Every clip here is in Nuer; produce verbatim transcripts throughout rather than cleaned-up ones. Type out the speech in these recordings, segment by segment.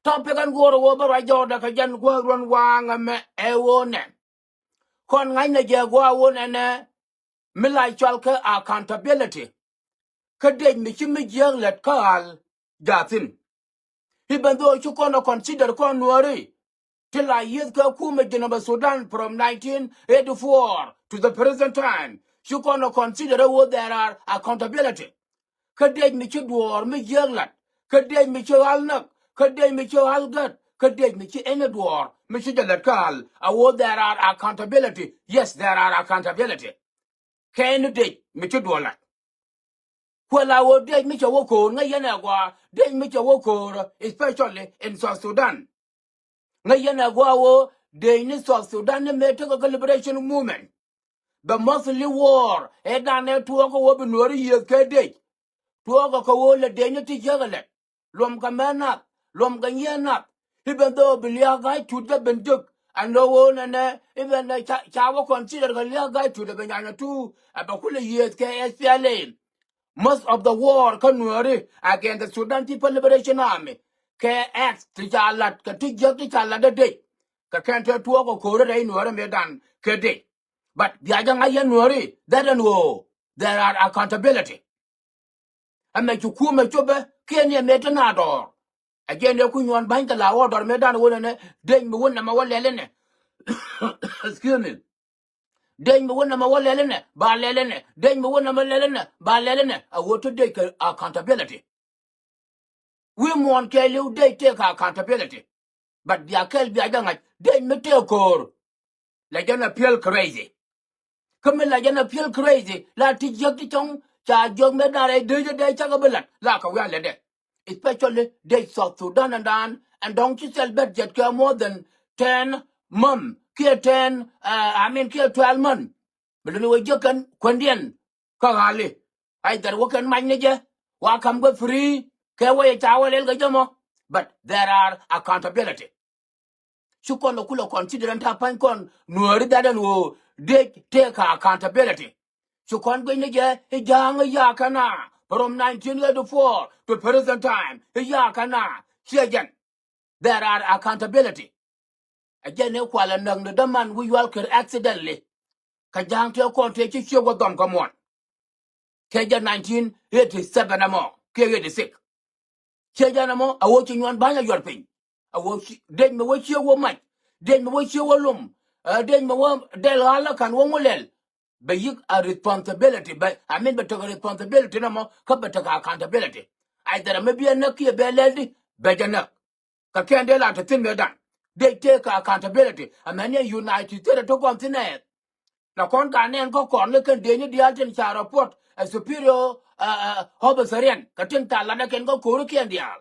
Topic ɛn go̱o̱rä wä bä ruac jɔwdä kɛ jɛn guäth ruɔ̱n waŋä mɛ ɛ wä nɛ. Kɔn ŋa̱cnɛ jɛ gua̱a̱ wä nɛnɛ mi la cɔal kɛ accountability. Kä dec mi ci mi jiääk lät kä ɣal jathin. Even though ci kɔn ɛ consider kɔn Nuääri ti la yieth kɛ kumɛ Jinub Sudan from nineteen eighty-four to the present time, ci kɔn ɛ consider ɛ wä there are accountability. Kä dec mi ci duɔɔr mi jiääk lat, kä dec mi ci ɣal näk, kä dec mi ci ɣal gät, kä dec mi ci any duɔɔr mi ci jɛ lät kä ɣal, a wä there are accountability. Yes, there are accountability. Kɛ any dec mi ci duɔɔr lat. Kuɛ la wä dec mi cɛ wä ko̱o̱r ŋäc yɛn ɛ gɔaa, dec mi cɛ wä ko̱o̱r, especially in South Sudan. Ŋäc yɛn ɛ gɔaa wä dec ni South Sudan ni mëë tekɛ kä liberation movement. Bɛ mostly war ɛ dan ɛ tuɔɔk kɛ wä bi Nuääri yieth kɛ dec. Tuɔɔk kɛ kɛ wä lɛ dec ni ti jiäk ɛ lɛ. Luɔm kɛ mɛ nath, luɔm kɛ nyiee nath. Even though bi liak ga̱a̱c tut kɛ ben jek, ɛn lɔ wä nɛnɛ, even ca, ca wä consider kɛ liak ga̱a̱c tut ɛ bɛ nyanya tu, ɛ bɛ kulɛ yieth kɛ S P L A. Most of the war kä Nuääri against the Sudan People Liberation Army kɛ act ti ca lat kɛ ti jiäk ti ca lat ɛ dec. Kɛ kɛn te tuɔɔk kɛ ko̱o̱ri rɛy Nuääri mëë dan kɛ dec. But bia jɛ ŋa̱c yɛn Nuääri that ɛn ɣöö there are accountability. Ɛmɛ ci kumɛ copɛ kiɛ ni ɛmɛ te na dɔɔr. Ɛ jɛn ɛ ku nyuɔn ba̱ny kɛ la wä dɔr mëë dan wä nɛnɛ dec mi wä nɛmɛ wä lɛl inɛ. Excuse me. Dec mi wä nɛmɛ wä lɛl inɛ ba lɛl inɛ, dec mi wä nɛmɛ lɛl inɛ ba lɛl inɛ. A wä te dec kɛ accountability. Wi̱i̱ muɔ̱ɔ̱n kɛɛliw dec tëëkɛ accountability. But bia kɛl bia jɛ ŋa̱c dec mi tëë ko̱o̱r. Lɛ jɛn a piɛl crazy. Kä mi la jɛn a piɛl crazy la ti jiäk ti cɔŋ ca jiäk mëë dan rɛy dec dec cakɛ bi lat la kɛ wi̱i̱ a lɛtdɛ. Especially dec South Sudan ɛn dan ɛn dɔ̱ŋ ci thil bɛt jɛt kɛ more than ten month kiɛ ten, uh, I mean kiɛ twelve month. Bi luni wä jiäk kɛn kuändiɛn kä ɣali. Either wä kɛn mac ni jɛ wa ka̱m kɛ free kɛ wä yɛ ca wä lɛl kɛ jɛ mɔ. But there are accountability. Ci kɔn ɛ kulɛ consider ɛn ta̱a̱ pa̱ny kɔn Nuääri that ɛn ɣöö dec tëëkɛ accountability. Ci kɔn guic ni jɛ i̱ ja̱a̱ŋ i̱ ya̱a̱ kɛn a from nineteen eighty-four to present time i̱ ya̱a̱ kɛn a ciɛ jɛn. There are accountability. Ɛ jɛn ëë kualɛ näk ni däman wi̱i̱ yual kër accidentally. Kɛ ja̱a̱ŋ tëë kɔn tëë ci ciek wä dhɔm kä muɔ̱ɔ̱n. Kɛ jɛ nineteen eighty-seven ɛmɔ kiɛ eighty-six. Ciɛ jɛn ɛmɔ a wä ci nyuɔn ba̱ny a yuɔr piny. A wä ci dec mi wä ciek wä mac, dec mi wä ciek wä lom, ɛ dec mi wä dɛl ɣa̱l ɛ ka̱n wä ŋu lɛl. Bɛ yi̱k a responsibility, bɛ, I mean, bɛ tekɛ responsibility nɔmɔ kä bɛ tekɛ accountability. Either mi bi ɛ näk kiɛ bɛ lɛl di bɛ jɛ näk. Kɛ kɛn dee la te thi̱n mëë dan dee tëëkɛ accountability. Amäni ɛ United States te kɔn thi̱n ɛ. La kɔn ka nɛn kä kɔn ni kɛn dee ni diaal tin ca report ɛ superior, uh, uh, officerian kɛ tin ca lat ɛ kɛn kä ko̱ri kiɛn diaal.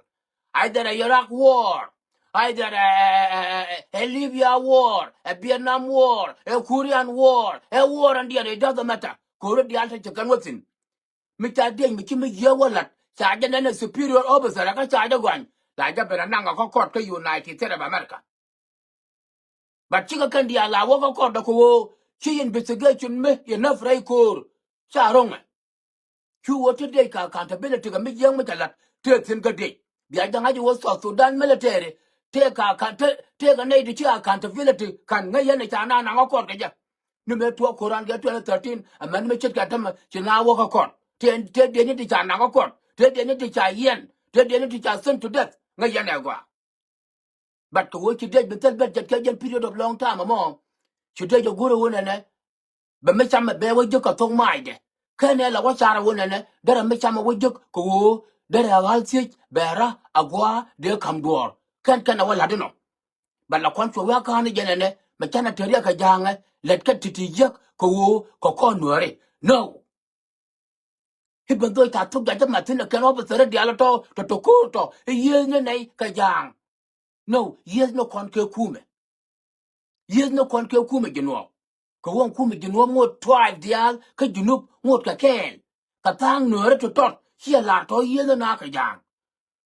Either ɛ Iraq war, either ɛ, ɛ, ɛ, ɛ, ɛ Libya war, ɛ Vietnam war, ɛ Korean war, ɛ war ɛn diɛn, it doesn't matter. Ko̱ri diaal te ci kɛn wä thi̱n. Mi ca dieny mi ci mi yiee wä lat ca jɛ nɛn ɛ superior officer ɛ kä ca jɛ gɔany. La jɛ ben ɛ naŋ ɛ kä court kä United States of America. But cikɛ kɛn diaal la wä kä court dɔ kɛ ɣöö ci investigation mi yɛ näp rɛy ko̱o̱r ca ro̱ŋɛ. Cu ɣöö te dec kɛ accountability kɛ mi jiäk mi cɛ la̱t tëë thi̱n kä dec. Bia jɛ ŋa̱c ɣöö South Sudan military tëë kɛ account-, tëë, tëë kɛ nɛy ti ci accountability ka̱n ŋäc yɛn ɛ ca na naŋ ɛ court kɛ jɛ. Ni mëë tuɔɔk ko̱ran kɛ twenty thirteen, amäni mi ce̱tkɛ tämɛ ci na wä kä court. Tëë, tëë diecni ti ca naŋ kä court. Tëë diecni ti ca yiɛn. Tëë diecni ti ca sent to death. Ŋäc yɛn ɛ gɔaa. But kɛ ɣöö ci dec bi thil bɛt jɛt kɛ jɛn period of long time ɛmɔ. Ci dec ɛ go̱r ɛ ɣöö nɛnɛ bɛ mi camɛ bɛ wä jiäk kɛ thok maaydɛ. Kɛnɛ la wä car ɛ ɣöö nɛnɛ derɛ mi camɛ wä jiäk kɛ ɣöö derɛ ɣa̱l thiec bɛ ra̱ a gua̱a̱ dee ka̱m duɔ̱ɔ̱r. Kɛn kɛn ɛ wä la̱t inɔ. Bɛ la kuan cuɛ wi̱i̱ a ka̱n ni jɛ nɛnɛ mɛ canɛ te riɛk kɛ ja̱a̱ŋɛ lɛt kä ti̱ti̱ jiäk kɛ ɣöö kɛ kɔn Nuääri. No. I̱ ben dhoi ca thuk ja̱ jɛ ma̱thi̱n ɛ kɛn ɣɔp ɛ thɛrɛ diaal ɛ tɔ tɔ tɔ ko̱o̱r tɔ i̱ yiëëth ni nɛy kɛ ja̱a̱ŋ. No, yiëëth ni kɔn kɛ kumɛ. Yiëëth ni kɔn kɛ kumɛ Jinuɔɔk. Kɛ ɣöö kumɛ Jinuɔɔk ŋot tribe diaal kä Junub ŋot kɛ kɛɛl. Kɛ tha̱a̱ŋ Nuääri tɔ̱tɔ̱t ciɛ la̱r tɔ yiëëth ni na kɛ ja̱a̱ŋ.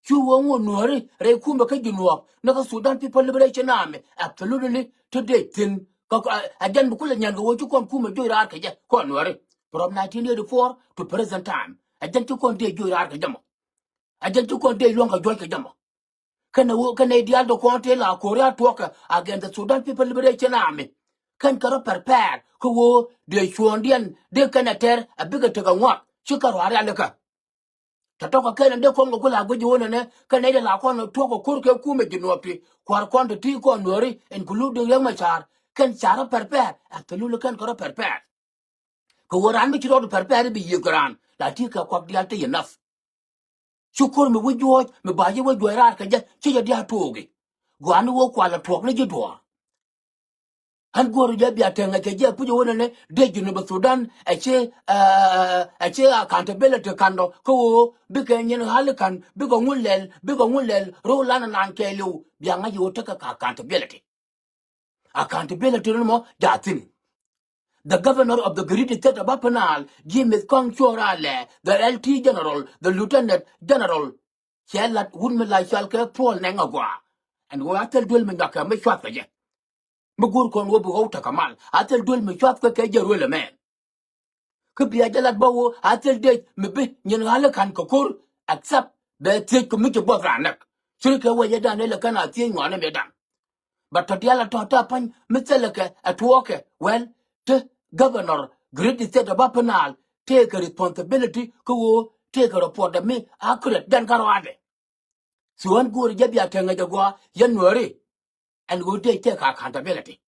Cu wä ŋot Nuääri rɛy kumɛ kä Jinuɔɔk ni kä Sudan People Liberation Army, absolutely, te dec thi̱n. Kä, ɛ, ɛ jɛn bi kulɛ nyan kɛ wä ci kɔn kumɛ juɔc raar kɛ jɛ kɔn Nuääri. From nineteen eighty-four to present time. Ɛ jɛn ci kɔn dec juɔc raar kɛ jɛ mɔ. Ɛ jɛn ci kɔn dec luɔ̱ŋ kɛ juɔc kɛ jɛ mɔ. Kɛnɛ wä kɛnɛ diaal dee kɔn tëë la ko̱r ya tuɔɔkɛ against the Sudan People Liberation Army. Kɛn kɛ rɔ prepare kä wä dee cuɔ̱ɔ̱ŋdiɛn dee kɛnɛ tɛr a bikɛ tekɛ ŋuak ci kɛ ruaar ya likä. Tɔ̱tɔ̱ kɛ kɛn in dee kɔn kɛ ku la guic wä nɛnɛ kɛnɛ dee la kɔn tuɔɔkɛ ko̱r kɛ kumɛ ji̱ nuɔɔp ti kua̱r kɔn ti ti kɔn nuääri including Riek Machar. Kɛn ca rɔ prepare a thilul kɛn kɛ rɔ prepare. Kɛ wä raan mi ci rɔɔdu pɛrpɛr i̱ bi yiëëk kɛ raan la ti kɛ kuak diaal ti yɛ nath. Ci ko̱r mi wä juɔ̱ɔ̱c mi ba ji̱ wä juɔ̱ɔ̱c raar kɛ jɛ ci jɛ diaal tuɔɔk i̱ gua̱a̱ni wä kual a tuɔɔk ni ji̱ duɔ̱ɔ̱r. Ɣän go̱o̱ri jɛ bia tɛŋ ɛ kɛ jɛ puc ɛ wä nɛnɛ dee Junub Thudan ɛ ci ɛ ci accountability ka̱n dɔ kä ɣöö bikɛ nyin ɣa̱li ka̱n bikɛ ŋun lɛl bikɛ ŋun lɛl ro̱o̱ lan ɛ naan kɛɛliw bia ŋa̱c ɣöö tekɛ kɛ accountability. Accountability ni mɔ jathin. The governor of the Great State of Upper Nile, James Kong Chorale, the L T General, the Lieutenant General, cɛ lat wut mi la cɔal kɛ Paul Neng Agua. And wä a thil duel mi nyɔk kɛ mi cuath kɛ jɛ. Mi gur kɔn wä bi ɣɔw tekɛ mal a thil duel mi cuath kɛ kɛ jɛ ruel ɛmɛ. Kä bia jɛ lat bä wä a thil dec mi bi nyin ɣa̱li ka̱n kɛ ko̱r. Except bɛ thiec kɛ mi ci buɔth raan näk. Ciri kɛ wec ɛ dan ilɛ kɛn a thiec ŋuan ɛmɛ dan. But tɔ diaal a tɔ ta pa̱ny mi thilɛ kɛ a tuɔɔkɛ well te governor Great State of Upper Nile tëëkɛ responsibility kä ɣöö tëëkɛ report dɛ mi accurate jɛn kä ruaadɛ. So ɣän go̱o̱ri jɛ bia tɛŋɛ jɛ gua̱a̱ yɛn nuääri. Ɛn ɣöö dee tekɛ accountability.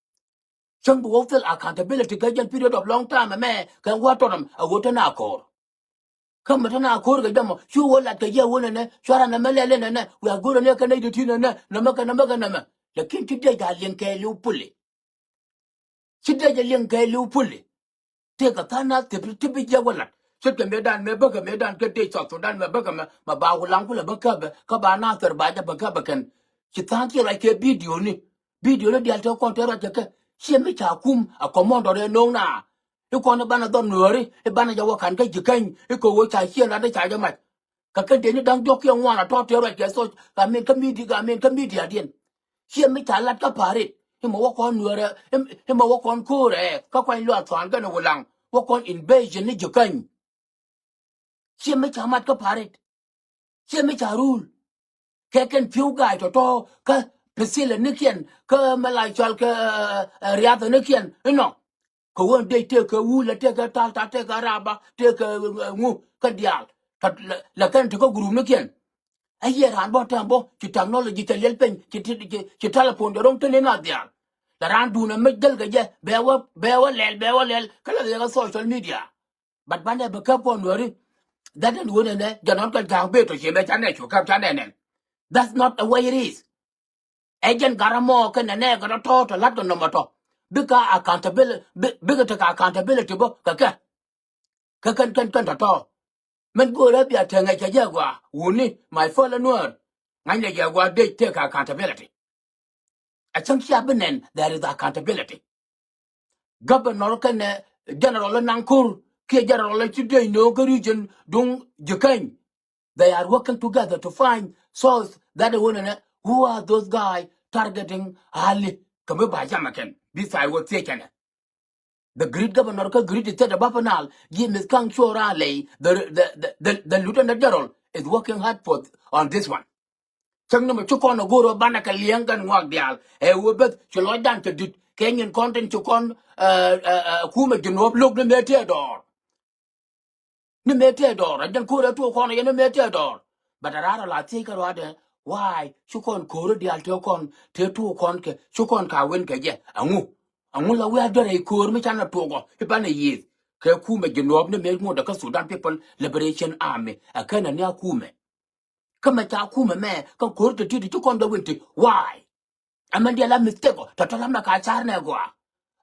Cäŋ bi wä thil accountability kɛ jɛn period of long time ɛmɛ kɛ wä tɔt ɛm a ɣöö te na ko̱r. Kä mi te na ko̱r kɛ jɛ mɔ cu wä lat kɛ jɛ wä nɛnɛ cuara nɛmɛ lɛl nɛnɛ wiaa go̱o̱rɛ ni kɛ nɛy ti ti nɛnɛ nɛmɛ kɛ nɛmɛ kɛ nɛmɛ. Lakin ci dee ja̱ liŋ kɛɛliw puli. Ci dee jɛ liŋ kɛɛliw puli. Tëëkɛ tha̱a̱ŋ nath ti bi ti bi jiɛk wä la̱t ce̱tkɛ mëëdan mëë bäkɛ mëëdan kä dec South Sudan mëë bäkɛ mɛ mɛ ba wulaŋ kulɛ bä käbɛ kä ba nath thɛr ba jɛ bä käbɛ kɛn. Ci tha̱a̱ŋ ci ruac kɛ bidioni. Bidioni diaal te kɔn te ruac kɛ kɛ ciɛ mi ca kum a kɔmɔndɔ rɛ no̱o̱ŋ na. I̱ kɔn i̱ banɛ dhɔr nuääri i̱ banɛ jɛ wä ka̱n kä ji̱ käny i̱ kɛ ɣöö ca ciɛ lat i̱ ca jɛ mac. Kä kɛn dee ni da̱ŋ diɔ̱k kiɛ ŋuan a tɔ̱ tëë ruac kɛ thoc ka min kä midi ka min kä midiadiɛn. Ciɛ mi ca lat kä pa̱a̱rit i̱ mɛ wä kɔn nuäärä i̱ mɛ wä kɔn ko̱o̱rɛ kä kuany luath thuan kɛn wulaŋ wä kɔn invasion ni ji̱ käny. Ciɛ mi ca mat kä pa̱a̱rit. Ciɛ mi ca rul kɛ kɛn pi̱w ga̱a̱c tɔ̱tɔ̱ kä pithilɛ nikiɛn kä mɛ la cɔal kɛ riathɛ nikiɛn inɔ. Kɛ ɣöö dec tëëkɛ wulɛ tëëkɛ talta tëëkɛ raba tëëkɛ ŋu kä diaal. Lɛ kɛn tekä group nikiɛn. Ɛ yiëë raan bä tɛm bä ci technology cɛ liɛl piny ci telephone jɛ ro̱ŋ teni na diaal. Lɛ raan duun ɛ mi jäl kɛ jɛ bɛ wä bɛ wä lɛl bɛ wä lɛl kä lɛ riɛk ɛ social media. But banɛ bɛ käp kɔn nuääri. That is wun ɛnɛ jɛ nɔn kɛ ja̱a̱ŋ bëë tɔ ciɛ mɛ canɛ cu käp canɛ nɛn. That's not the way it is. Ɛ jɛn gat amɔ kɛn nɛ nɛ gat atɔ tɔ lat kɛ nɔmɔ tɔ. Bikɛ accountability bikɛ tekɛ accountability bä kɛ kɛ. Kɛ kɛn kɛn kɛn tɔ tɔ. Mɛn go̱o̱rɛ bia tɛŋɛ cɛ jɛ gɔaa wuni my fellow nuäär. Ŋa̱cnɛ jɛ gɔaa dec tekɛ accountability. A cäŋ cia bi nɛn there is accountability. Governor kɛnɛ general naŋ ko̱r kiɛ general ci dec no̱o̱ŋ kä region duŋ ji̱ käny. They are working together to find source that wun ɛnɛ who are those guy targeting Ali kɛ mi ba jamɛ kɛn bi thai wä thiec kɛnɛ. The great governor kä great state of Upper Nile James Kang Chorale the the the the lieutenant general is working hard for on this one. Cäŋ ni mɛ ci kɔn a go̱o̱r ɔ banɛ kɛ liɛŋ kɛn ŋuak diaal ɛ wee beth ci lɔcdan cɛ di̱t kɛ nyin kɔn tin ci kɔn kumɛ ji̱ nuɔ̱p lo̱k ni mëë tëë dɔɔr. Ni mëë tëë dɔɔr a jɛn ko̱o̱r ɛ tuɔɔk kɔn a yɛn ni mëë tëë dɔɔr. But a raar a la thiec kɛ ruaadɛ why ci kɔn ko̱o̱r diaal tëë kɔn tëë tuɔɔk kɔn kɛ ci kɔn ka wen kɛ jɛ aŋu. Aŋu la wiaa duer ɛ ko̱o̱r mi canɛ tuɔɔk ɔ i̱ banɛ yiëth kɛ kumɛ ji̱ nuɔ̱p ni mëë ŋot ɛ kä Sudan People Liberation Army ɛ kɛn ɛ ni a kumɛ. Kä mɛ ca kumɛ mɛ kä ko̱r ti ti ti ci kɔn dee win ti why. Ɛmɛn diɛ la mistake ɔ tɔ̱tɔ̱ lamna ka car nɛ gɔaa.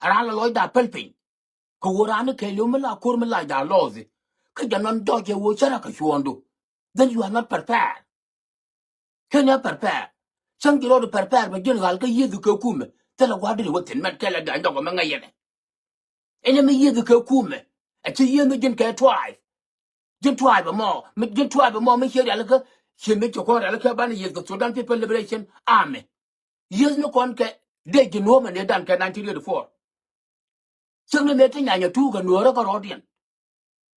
Ɛ raan la lɔcda päl piny. Kɛ ɣöö raan ni kɛɛliw mi la ko̱r mi la ja̱ lɔɔthi. Kä jɛ nɔn jɔc ɛ ɣöö cärä kɛ cuɔ̱ɔ̱ŋdu. Then you are not prepared. Ken ɛ prepared. Cäŋ ji̱ rɔɔdu prepared bɛ ji̱n ɣal kä yiëëthu kɛ kumɛ thilɛ gua̱a̱r diri wä thi̱n mɛt kɛlɛ ga̱a̱c dɔk ɛ mɛ ŋäc yɛnɛ. Ɛn ɛmɛ yiëëthu kɛ kumɛ ɛ ci yiëëthu ji̱n kɛ twive. Ji̱n twive ɛmɔ mi ji̱n twive ɛmɔ mi ciɛ rialikä. Ciɛ mi ci kɔn rialikä banɛ yiëëth kɛ Sudan People Liberation Army. Yiëëth ni kɔn kɛ dee ji̱ nuɔ̱ɔ̱mɛ ni dan kɛ nineteen eighty-four. Cäŋ ni mëë ti nyanyɛ tuukɛ nuɔ̱ɔ̱rä kä rɔɔdiɛn.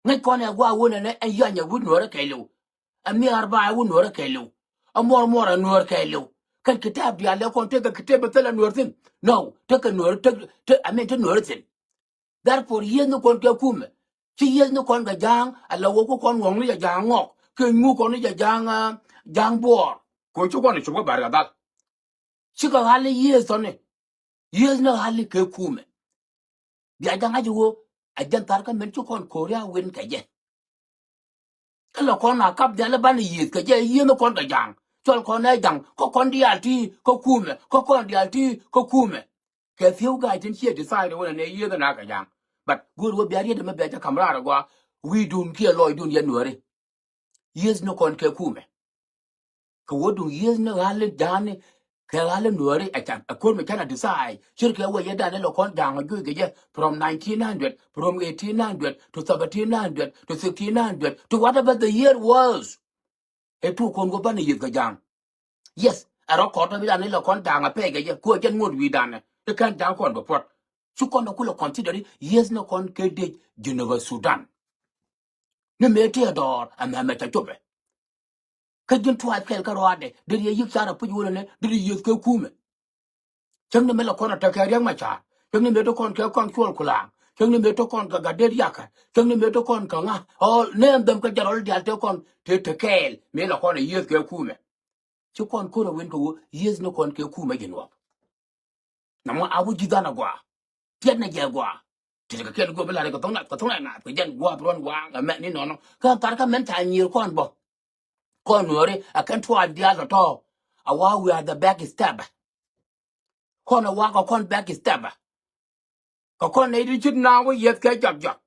Ŋäc kɔn ɛ gua̱a̱ wun ɛnɛ ɛ yanyɛ wut nuɔ̱ɔ̱rä kɛɛliw. Ɛ miaar ba ɛ wut nuɔ̱ɔ̱rä kɛɛliw. Ɛ muɔr muɔr ɛ nuɔ̱ɔ̱r kɛɛliw. Kɛn kitap diaal lɛ kɔn tekɛ kitap bɛ thilɛ Nuäär thi̱n. No, tekɛ Nuäär, tek, tek, I mean, te Nuäär thi̱n. Therefore, yieth ni kɔn kɛ kumɛ. Ci yieth ni kɔn kɛ ja̱a̱ŋ, ala wä ku kɔn ŋuɔ̱ŋ ni jɛ ja̱a̱ŋ ŋɔk. Kɛ ŋu kɔn ni jɛ ja̱a̱ŋ, ah, ja̱a̱ŋ buɔɔr. Kɛ cu kɔn i̱ cop kä Bar Gadhal. Cikɛ ɣali yieth thɔni. Yieth ni ɣali kɛ kumɛ. Bia ja̱ŋ a ji̱ wä, a jɛn thar kä min ci kɔn Korea win kɛ jɛ. Kä lɛ kɔn a kap dhial i̱ banɛ yieth kɛ jɛ, yieth ni kɔn kɛ ja̱a̱ŋ. Cɔl kɔn ɛ ja̱ŋ, kä kɔn diaal ti kä kumɛ, kä kɔn diaal ti kä kumɛ. Kɛ thi̱ew ga̱a̱c tin ciɛ decide wä nɛ yieth ni na kɛ ja̱a̱ŋ. But go̱o̱r wä bia riet mi bia jɛ kam raar agua, wi̱i̱dun kiɛ lɔcdun yɛ Nuääri. Yieth ni kɔn kɛ kumɛ. Kɛ wä duŋ yieth ni ɣali ja̱a̱ni, kɛ ɣali Nuääri a can, a ko̱r mi can a decide. Cir kɛ wä yɛ dan ni lɛ kɔn ja̱a̱ŋ a juic kɛ jɛ, from nineteen hundred, from eighteen hundred to seventeen hundred to sixteen hundred to whatever the year was. Ɛ tu kɔn wä banɛ yieth kɛ ja̱a̱ŋ. Yes, a rɔ kɔt a bi dan ni lɛ kɔn ja̱a̱ŋ a pɛc kɛ jɛ, ku a jɛn ŋot wi̱i̱ dan ni. I̱ kɛn ja̱a̱ŋ kɔn bɛ puɔt. Cu kɔn a kulɛ consider i̱ yieth ni kɔn kɛ dec Jinubä Sudan. Ni mëë tëë dɔɔr, ɛmɛ mɛ ca copɛ. Kä ji̱n tuaac kɛl kä ruaadɛ, deri yɛ yi̱k car a puc wunɛ nɛ, deri yieth kɛ kumɛ. Cäŋ ni mëë lɛ kɔn a tekɛ Riɛk Macar. Cäŋ ni mëë te kɔn kɛ kɔn cuɔl kulaŋ. Cäŋ ni mëë te kɔn kɛ gat dee riakä. Cäŋ ni mëë te kɔn kɛ ŋa. All name them kä jɛ rɔl diaal te kɔn te te kɛɛl. Mëë lɛ kɔn a yieth kɛ kumɛ. Ci kɔn ko̱r a wen kɛ ɣöö yieth ni kɔn kɛ kumɛ ji̱ nuɔɔk. Namɔ a wä ji̱ dhan a gɔaa. Tiɛt ni jɛ gɔaa. Ti ti kɛ kɛn go̱o̱p bi la̱r kɛ tho̱ŋ na, kɛ tho̱ŋ na naath kɛ jɛn gua̱a̱th ruɔ̱n waaŋ ɛmɛ ni nɔnɔ. Kä thar kä mɛn ca nyier kɔn bä. Kɔn Nuääri a kɛn tuaac diaal tɔ̱tɔ̱. A wa we are the back step. Kɔn a wa kɛ kɔn back step. Kɛ kɔn nɛy ti ce̱t naaŋ wä yieth kɛ jɔk jɔk.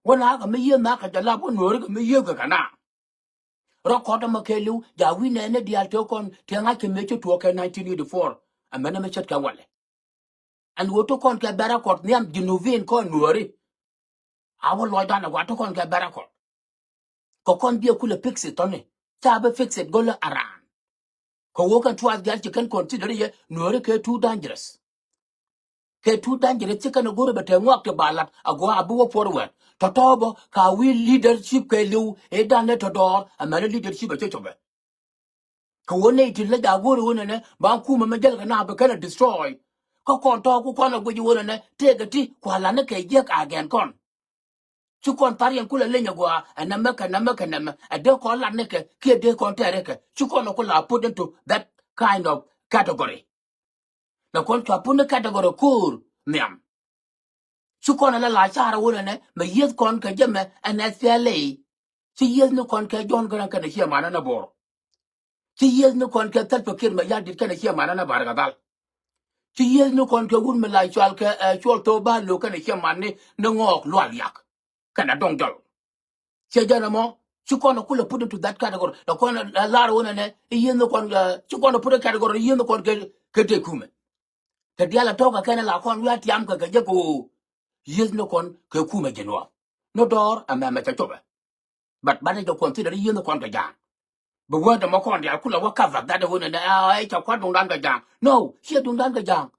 Wä naaŋ kɛ mi yieth naaŋ kɛ jɛ lap wä Nuääri kɛ mi yieth kɛ kɛ naaŋ. Rɔ kɔt ɛmɔ kɛɛliw, ja wi̱i̱ nɛɛni diaal tëë kɔn, tëë ŋa̱c kɛ mëë ci tuɔɔk kɛ nineteen eighty-four. Ɛmɛn ɛmɛ ce̱tkɛ walɛ. Ɛn ɣöö te kɔn kɛ bɛ record nhiam Jinubin kɔn Nuääri. A wä lɔcdan ɛ wa te kɔn kɛ bɛ record. Kɛ kɔn biɛ kulɛ fix it thɔni. Ca bi fix it go̱lä a raan. Kɛ ɣöö kɛn tuaath diaal ci kɛn consider yɛ Nuääri kɛ too dangerous. Kɛ too dangerous ci kɛn a go̱r bɛ te ŋuak ti ba lat a gɔaa a bi wä forward. Tɔ̱tɔ̱ bä ka wi̱i̱ leadership kɛɛliw ëë dan ni tɔ̱ dɔɔr amäni leadership a cä copɛ. Kɛ ɣöö nɛy ti lä ja go̱r ɣöö nɛnɛ ba kumɛ mɛ jäl kɛ na bi kɛn a destroy. Kä kɔn tɔ̱ ku kɔn a guic ɣöö nɛnɛ tëëkɛ ti kua la̱t ni kɛ jiäk a gɛn kɔn. Ci kɔn thar yɛn kulɛ leny agɔaa ɛ nɛmɛ kɛ nɛmɛ kɛ nɛmɛ ɛ dee kɔn lat ni kɛ kiɛ dee kɔn tɛɛr kɛ ci kɔn a kulɛ a put into that kind of category. Lɛ kɔn cua put ni category ko̱o̱r nhiam. Ci kɔn a la la car a wunɛ nɛ mɛ yieth kɔn kɛ jɛ mɛ ɛn S P L A. Ci yieth ni kɔn kɛ John Garang kɛnɛ ciɛ manɛ nɛ Bor. Ci yieth ni kɔn kɛ Salva Kiir Mayardit kɛnɛ ciɛ manɛ nɛ Bar Gadhal. Ci yieth ni kɔn kɛ wut mi la cual kɛ, eh, cuɔl thok ba lo̱k kɛnɛ ciɛ man ni, ni Ŋɔɔk Lual Yak. Kɛnɛ Dɔŋ Jɔl. Ciɛ jɛn ɛmɔ, ci kɔn a kulɛ put into that category. Lɛ kɔn a lar wun ɛnɛ, i̱ yieth ni kɔn, eh, ci kɔn a put a category, i̱ yieth ni kɔn kɛ, kɛ te kumɛ. Te diaal a tɔ̱ kɛ kɛn a la kɔn wi̱i̱ a tiam kɛ kɛ jɛ kɛ ɣöö yieth ni kɔn kɛ kumɛ ji̱ nuɔɔk. Ni dɔɔr ɛmɛ mɛ cɛ copɛ. But banɛ jɛ consider yieth ni kɔn kɛ ja̱a̱ŋ. Bi wee dämɔ kɔn diaal kulɛ wä cover that wun ɛnɛ, ah, ɛ cɛ kua̱r duŋdan kɛ ja̱a̱ŋ. No, ciɛ duŋdan kɛ ja̱a̱ŋ.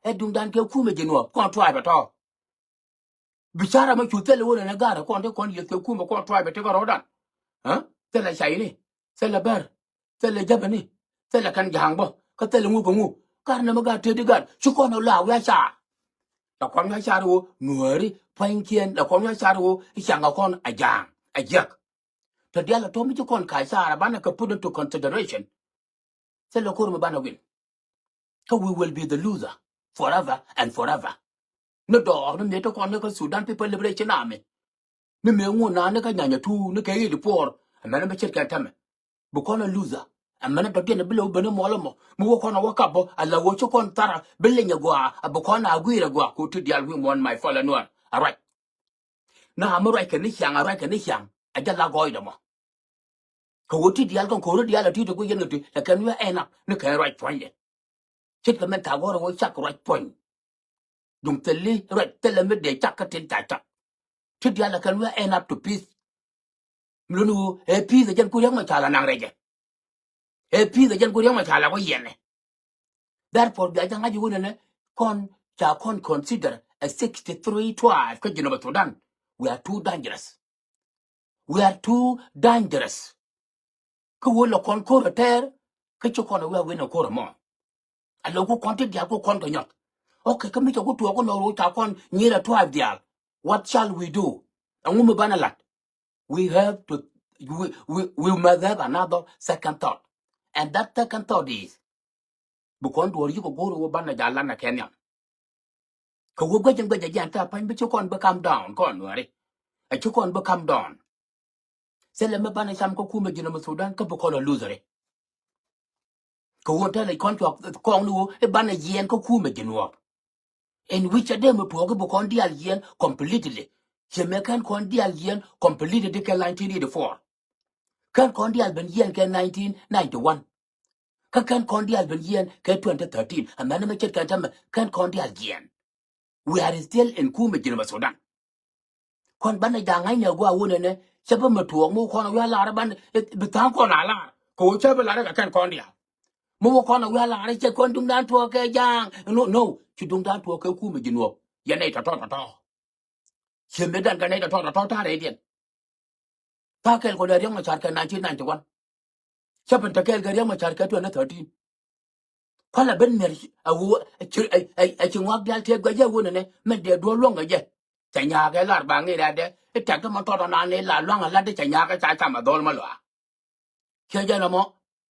Ɛ duŋdan kɛ kumɛ ji̱ nuɔɔk kɔn tua̱a̱c bɛ tɔ̱. Bi ca̱r ɛmɛ cu thilɛ wun ɛnɛ ga̱r kɔn ti kɔn yieth kɛ kumɛ kɔn tua̱a̱c bɛ ti kɛ rɔ̱dan. Ɛ? Thilɛ cayni. Thilɛ bär. Thilɛ jäpäni. Thilɛ kɛn ja̱a̱ŋ bä. Kä thilɛ ŋuk kɛ ŋuk. Ga̱r nɛmɛ ga̱r tëëdi ga̱r. Ci kɔn ɛ la wi̱i̱ a ca̱r. La kɔn wi̱i̱ a ca̱r ɣöö Nuääri pua̱nykiɛn. La kɔn wi̱i̱ a ca̱r ɣöö i̱ ca̱ŋ ɛ kɔn a ja̱a̱ŋ. A jiäk. Te diaal a tɔ̱ mi ci kɔn ka̱a̱c ca̱r a banɛ kɛ put into consideration. Thilɛ ko̱r mi banɛ win. Kä we will be the loser forever and forever. Ni dɔɔr ni mëë ti kɔn ni kä Sudan People Liberation Army. Ni mëë ŋun naan ni kä Nyanya Tuur ni kɛ i̱ di puɔr. Ɛmɛn ni mi ce̱tkɛ tɛmɛ. Bi kɔn a loser. Ɛmɛn ni dɔ̱diɛn bi lɛ wä ben ni muɔl ɛmɔ. Mi wä kɔn a wä kap bä a la wä ci kɔn thar a bi leny a gɔaa a bi kɔn a guiir a gɔaa ko ti diaal wi̱i̱ muɔ̱ɔ̱n my fellow Nuer. A ruac. Na mi ruac kɛ ni ciaŋ a ruac kɛ ni ciaŋ. A jɛ la gɔɔydɛ mɔ. Kɛ ɣöö ti diaal kɔn ko̱ri diaal a ti ti ku yɛn kɛ ti lɛ kɛn wi̱i̱ a ɛn ap ni kɛn ruac puɔ̱nydɛ. Ce̱tkɛ mɛn thaak ɣɔr ɣöö cak ruac puɔ̱ny. Duŋ thil i̱ ruac thilɛ mi dee cak kä tin ca cak. Ti diaal lɛ kɛn wi̱i̱ a ɛn ap to peace. Mi luni ɣöö ɛ peace ɛ jɛn ku Riɛk Macar la naŋ rɛcɛ. Ɛ peace ɛ jɛn ku Riɛk Macar la wä yɛnɛ. Therefore bia jɛ ŋa̱c i̱ wunɛ nɛ kɔn ca kɔn consider a sixty three tribe kä Jinub Sudan. We are too dangerous. We are too dangerous. Kä wä lɛ kɔn ko̱r a tɛɛr Kä ci kɔn a wi̱i̱ a wi̱n a ko̱r ɛmɔ. A lɛ ku kɔn ti diaal ku kɔn kɛ nyɔk. Okay, kä mi cɛ ku tuɔɔk ku nɔɔr wu ca kɔn nyir a tuaak diaal. What shall we do? Ɛŋu mi banɛ lat? We have to, we, we, we must have another second thought. And that second thought is, bi kɔn duɔr yik a go̱o̱r wu banɛ ja lan a kɛ nhiam. Kɛ wä guecɛ guecɛ jiɛn tɛ pa̱ny bi ci kɔn bi calm down kɔn Nuɛri. A ci kɔn bi calm down. Thilɛ mi banɛ cam kä kumɛ Jinub Sudan kä bi kɔn a lose ri. Kɛ wä tɛlɛ kɔn cuak kɔn ni wä i̱ banɛ yiɛn kä kumɛ Jinub. In which a dee mi tuɔɔk i̱ bi kɔn diaal yiɛn completely. Ciɛ mɛ kɛn kɔn diaal yiɛn completely di kɛ nineteen eighty-four. Kɛn kɔn diaal ben yiɛn kɛ nineteen ninety-one. Kä kɛn kɔn diaal ben yiɛn kɛ twenty thirteen. Amäni mɛ ce̱tkɛ tämɛ kɛn kɔn diaal yiɛn. We are still in kumɛ Jinub Sudan. Kɔn banɛ ja̱ ŋa̱cnɛ gua̱a̱ wunɛ nɛ cä bi mɛ tuɔɔk mi wä kɔn a wi̱i̱ a lar ban bi tha̱a̱ŋ kɔn a lar. Kɛ wä cä bi lar kɛ kɛn kɔn diaal. Mi wä kɔn a wi̱i̱ a lar cɛ kɔn duŋdan tuɔɔk kɛ ja̱a̱ŋ. No, no, ci duŋdan tuɔɔk kɛ kumɛ Jinub. Yɛn nɛy tɔ̱tɔ̱ tɔ̱tɔ̱. Ciɛ mëëdan kɛ nɛy tɔ̱tɔ̱ tɔ̱tɔ̱ ta̱a̱ rɛydiɛn. Ta̱a̱ kɛl kɔn ɛ Riɛk Macar kɛ nineteen ninety-one. Cä ben te kɛɛl kɛ Riɛk Macar kɛ twenty thirteen. Kualɛ ben miɛr a wu a ci a ci ŋuak diaal tëë guɛc jɛ wunɛ nɛ mɛ dee duɔl luɔ̱ŋ kɛ jɛ. Cɛ nyaak ɛ lar ba ŋi̱i̱r adɛ i̱ tɛk kä mɛ tɔt ɔnan i̱ la lua̱ŋ a lat i̱ cɛ nyaak ɛ ca cam a dhɔl mɛ lɔa. Kiɛ jɛn ɛmɔ